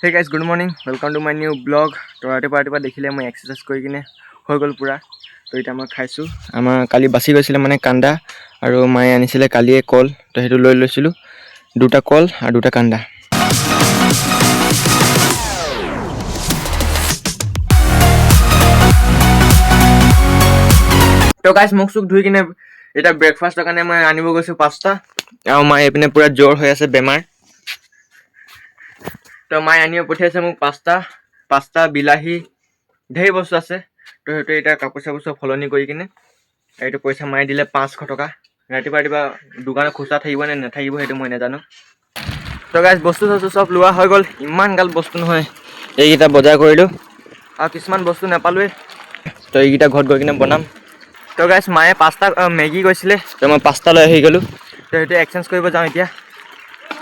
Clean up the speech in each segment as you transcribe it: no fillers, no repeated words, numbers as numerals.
Hey guys, good morning, welcome to my new vlog. তো ৰাতিপুৱা ৰাতিপুৱা দেখিলে মই এক্সাৰচাইজ কৰি কিনে হৈ গ'ল পূৰা। তো এতিয়া মই খাইছোঁ। আমাৰ কালি বাচি গৈছিলে মানে কান্দা আৰু মায়ে আনিছিলে কালিয়ে কল, তো সেইটো লৈ লৈছিলোঁ, দুটা কল আৰু দুটা কান্দা। তো গাইজ, মুখ চুখ ধুই কিনে এতিয়া ব্ৰেকফাষ্টৰ কাৰণে মই আনিব গৈছোঁ পাস্তা। আৰু মায়ে এইপিনে পূৰা জ্বৰ হৈ আছে, বেমাৰ। তো মায়ে আনিব পঠিয়াইছে মোক পাস্তা, পাস্তা, বিলাহী, ঢেৰ বস্তু আছে। তো সেইটো এতিয়া কাপোৰ চাপোৰ চব সলনি কৰি কিনে এইটো পইচা মায়ে দিলে 500 টকা। ৰাতিপুৱা ৰাতিপুৱা দোকানত খুচৰা থাকিব নে নাথাকিব সেইটো মই নাজানো। তো গাইজ, বস্তু চস্তু চব লোৱা হৈ গ'ল। ইমান গাল বস্তু নহয়, এইকেইটা বজাৰ কৰিলোঁ আৰু কিছুমান বস্তু নাপালোৱেই। তো এইকেইটা ঘৰত গৈ কিনে বনাম। তো গাইজ, মায়ে পাস্তা মেগী কৈছিলে, তো মই পাস্তা লৈ আহি গ'লোঁ। তো সেইটো এক্সচেঞ্জ কৰিব যাওঁ এতিয়া।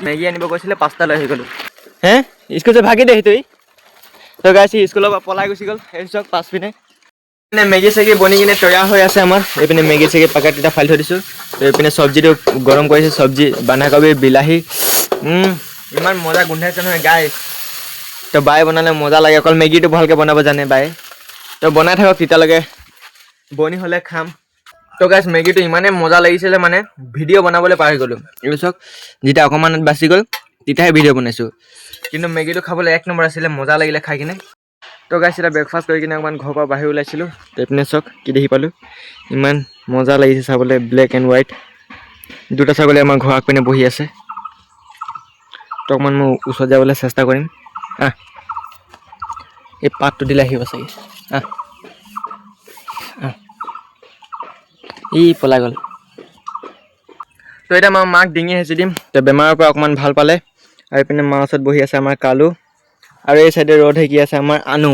মেগী আনিব কৈছিলে, পাস্তা লৈ আহি গ'লোঁ। হে, স্কুল যে ভাগি দে সেইটো। তো গাইজ, সি স্কুলৰ পৰা পলাই গুচি গ'ল। সেই চাওক পাছপিনে মানে মেগী চেগী বনি কিনে তৈয়াৰ হৈ আছে আমাৰ। এইপিনে মেগী চেগী পেকেট এটা ফালি থৈ দিছোঁ। তো এইপিনে চব্জিটো গৰম কৰিছে, চব্জি বন্ধাকবি, বিলাহী। ইমান মজা গোন্ধাইছে নহয় গাইজ। তো বায়ে বনালে মজা লাগে, অকল মেগীটো ভালকৈ বনাব জানে বায়ে। তো বনাই থাকক তেতিয়ালৈকে, বনি হ'লে খাম। তো গাইজ, মেগীটো ইমানেই মজা লাগিছিলে মানে ভিডিঅ' বনাবলৈ পাহৰি গ'লোঁ। এইটো চাওক, যেতিয়া অকণমান বাচি গ'ল তেতিয়াহে ভিডিঅ' বনাইছোঁ। কিন্তু মেগীটো খাবলৈ এক নম্বৰ আছিলে, মজা লাগিলে খাই কিনে। তো গাইজ, এতিয়া ব্ৰেকফাষ্ট কৰি কিনে অকণমান ঘৰৰ পৰা বাহিৰ ওলাইছিলোঁ। তো এইপিনে চাওক কি দেখি পালোঁ, ইমান মজা লাগিছে চাবলৈ। ব্লেক এণ্ড হোৱাইট দুটা ছাগলী আমাৰ ঘৰৰ আগপিনে বহি আছে। তো অকণমান মই ওচৰত যাবলৈ চেষ্টা কৰিম। আহ, এই পাতটো দিলে আহিব চাগে। আহ আহ, ই পলাই গ'ল। তো এতিয়া মই মাক ডিঙি হেঁচি দিম। তো বেমাৰৰ পৰা অকণমান ভাল পালে। আৰু এইপিনে মাৰ ওচৰত বহি আছে আমাৰ কালু আৰু এই চাইডে ৰ'দ সেকি আছে আমাৰ আনু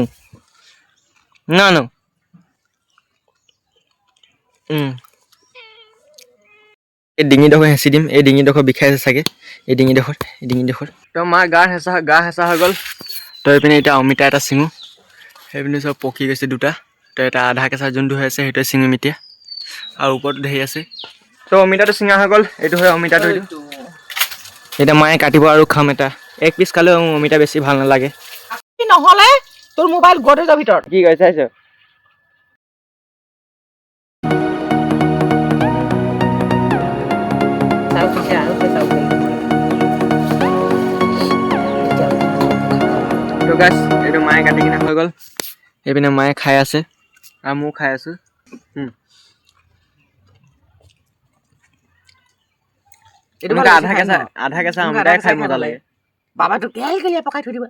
না আনু। এই ডিঙিডোখৰ হেঁচি দিম। এই ডিঙিডোখৰ বিষাইছে চাগে, এই ডিঙিডোখৰ, এই ডিঙিডোখৰ। তো মাৰ গা হেঁচা হৈ গ'ল। তো এইপিনে এতিয়া অমিতা এটা ছিঙো। সেইপিনে চব পকি গৈছে দুটা। তো এটা আধা কেঁচা যোনটো হৈ আছে সেইটোৱে ছিঙিম এতিয়া, আৰু ওপৰতো ধেৰ আছে। তো অমিতাটো ছিঙা হৈ গ'ল। এইটো হয় অমিতাটো, এইটো এতিয়া মায়ে কাটিব আৰু খাম। এটা এক পিচ খালেও মোৰ অমিতা বেছি ভাল নালাগে। নহ'লে তোৰ মোবাইল গডৰেজৰ ভিতৰত। কি কয় চাইছ? তো গাইজ, এইটো মায়ে কাটি কিনে হৈ গ'ল। এইপিনে মায়ে খাই আছে আৰু ময়ো খাই আছোঁ। এইটো এনেকুৱা ভাল আধা লাগিছে খাই। কেঁচা ন? আধা কেঁচা এনেকুৱা অমিতাই আধা খাই কেঁচা মজা খাই। লাগে। বাবাটো কেল কেলিয়া পকাই থৈ দিব।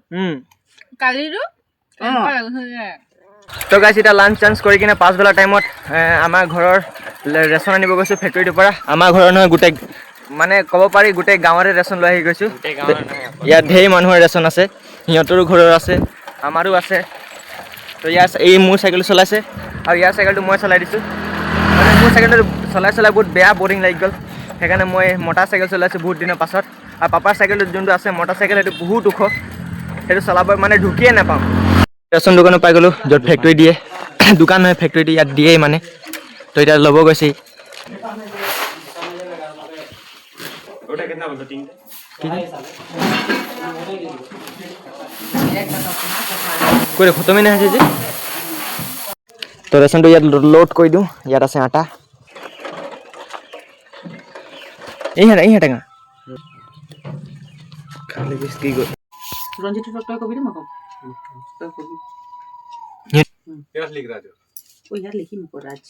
কালিটো এনেকুৱা লাগিছে যে। তো গাইজ, এতিয়া লাঞ্চ চাঞ্চ কৰি কিনে পাছবেলা টাইমত আমাৰ ঘৰৰ ৰেচন আনিব গৈছোঁ ফেক্টৰীটোৰ পৰা। আমাৰ ঘৰৰ নহয়, গোটেই মানে ক'ব পাৰি গোটেই গাঁৱৰে ৰেচন লৈ আহি গৈছোঁ। ইয়াত ঢেৰ মানুহৰ ৰেচন আছে, সিহঁতৰো ঘৰৰ আছে, আমাৰো আছে। তো ইয়াৰ এই মোৰ চাইকেলটো চলাইছে আৰু ইয়াৰ চাইকেলটো মই চলাই দিছোঁ। মানে মোৰ চাইকেলটো চলাই চলাই বহুত বেয়া বৰিং লাগি গ'ল, সেইকাৰণে মই মটাৰ চাইকেল চলাইছোঁ বহুত দিনৰ পাছত। আৰু পাপাৰ চাইকেলটো যোনটো আছে মটাৰ চাইকেল, সেইটো বহুত ওখ, সেইটো চলাব মানে ঢুকিয়ে নাপাওঁ। ৰেচন দোকানত পাই গ'লোঁ, য'ত ফেক্টৰী দিয়ে, দোকান নহয় ফেক্টৰী দিয়ে, ইয়াত দিয়েই মানে। তো এতিয়া ল'ব গৈছে। কৰি খতমেই নাই হৈছে যে। তো ৰেচনটো ইয়াত লোড কৰি দিওঁ। ইয়াত আছে আটা। এই টেঙা। ৰঞ্জিত, তই কবি দে, মই কম, তই কবি। ঐ, ইয়াত লিখিম আকৌ ৰাজ।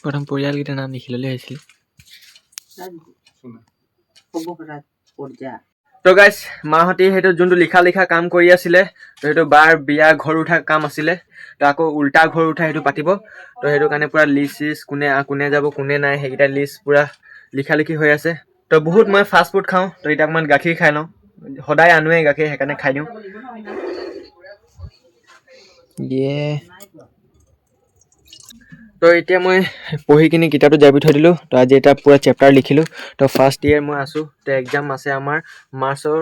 প্ৰথম পৰিয়ালকেইটাৰ নাম লিখি ল'লে হৈছিল। ৰাজ হ'ব, ৰাজ পৰ্যা। তো গাইজ, মাহঁতি সেইটো যোনটো লিখা লিখা কাম কৰি আছিলে, তো সেইটো বাৰ বিয়া ঘৰ উঠা কাম আছিলে। তো আকৌ উল্টা ঘৰ উঠা সেইটো পাতিব। তো সেইটো কাৰণে পূৰা লিষ্ট চিষ্ট, কোনে কোনে যাব কোনে নাই, সেইকেইটা লিষ্ট পূৰা লিখা লিখি হৈ আছে। তো বহুত মই ফাষ্ট ফুড খাওঁ, তো এতিয়া অকণমান গাখীৰ খাই লওঁ। সদায় আনোৱেই গাখীৰ, সেইকাৰণে খাই দিওঁ। ইয়ে, তো এতিয়া মই পঢ়ি কিনি কিতাপটো জাপি থৈ দিলোঁ। তো আজি এটা পূৰা চেপ্টাৰ লিখিলোঁ। তো ফাৰ্ষ্ট ইয়েৰ মই আছোঁ, তো এক্সাম আছে আমাৰ মাৰ্চৰ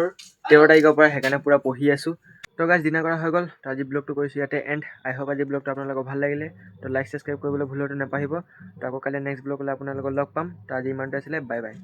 13 তাৰিখৰ পৰা, সেইকাৰণে পূৰা পঢ়ি আছোঁ। তো গাইজ, ডিনাৰ কৰা হৈ গ'ল। তো আজি ব্লগটো কৰিছোঁ ইয়াতে এণ্ড। আই হোপ আজি ব্লগটো আপোনালোকৰ ভাল লাগিলে। তো লাইক ছাবস্ক্ৰাইব কৰিবলৈ ভুলতো নাপাহৰিব। তো আকৌ কাইলৈ নেক্সট ব্লগলৈ আপোনালোকক লগ পাম। তো আজি ইমানতে আছিলে, বাই বাই।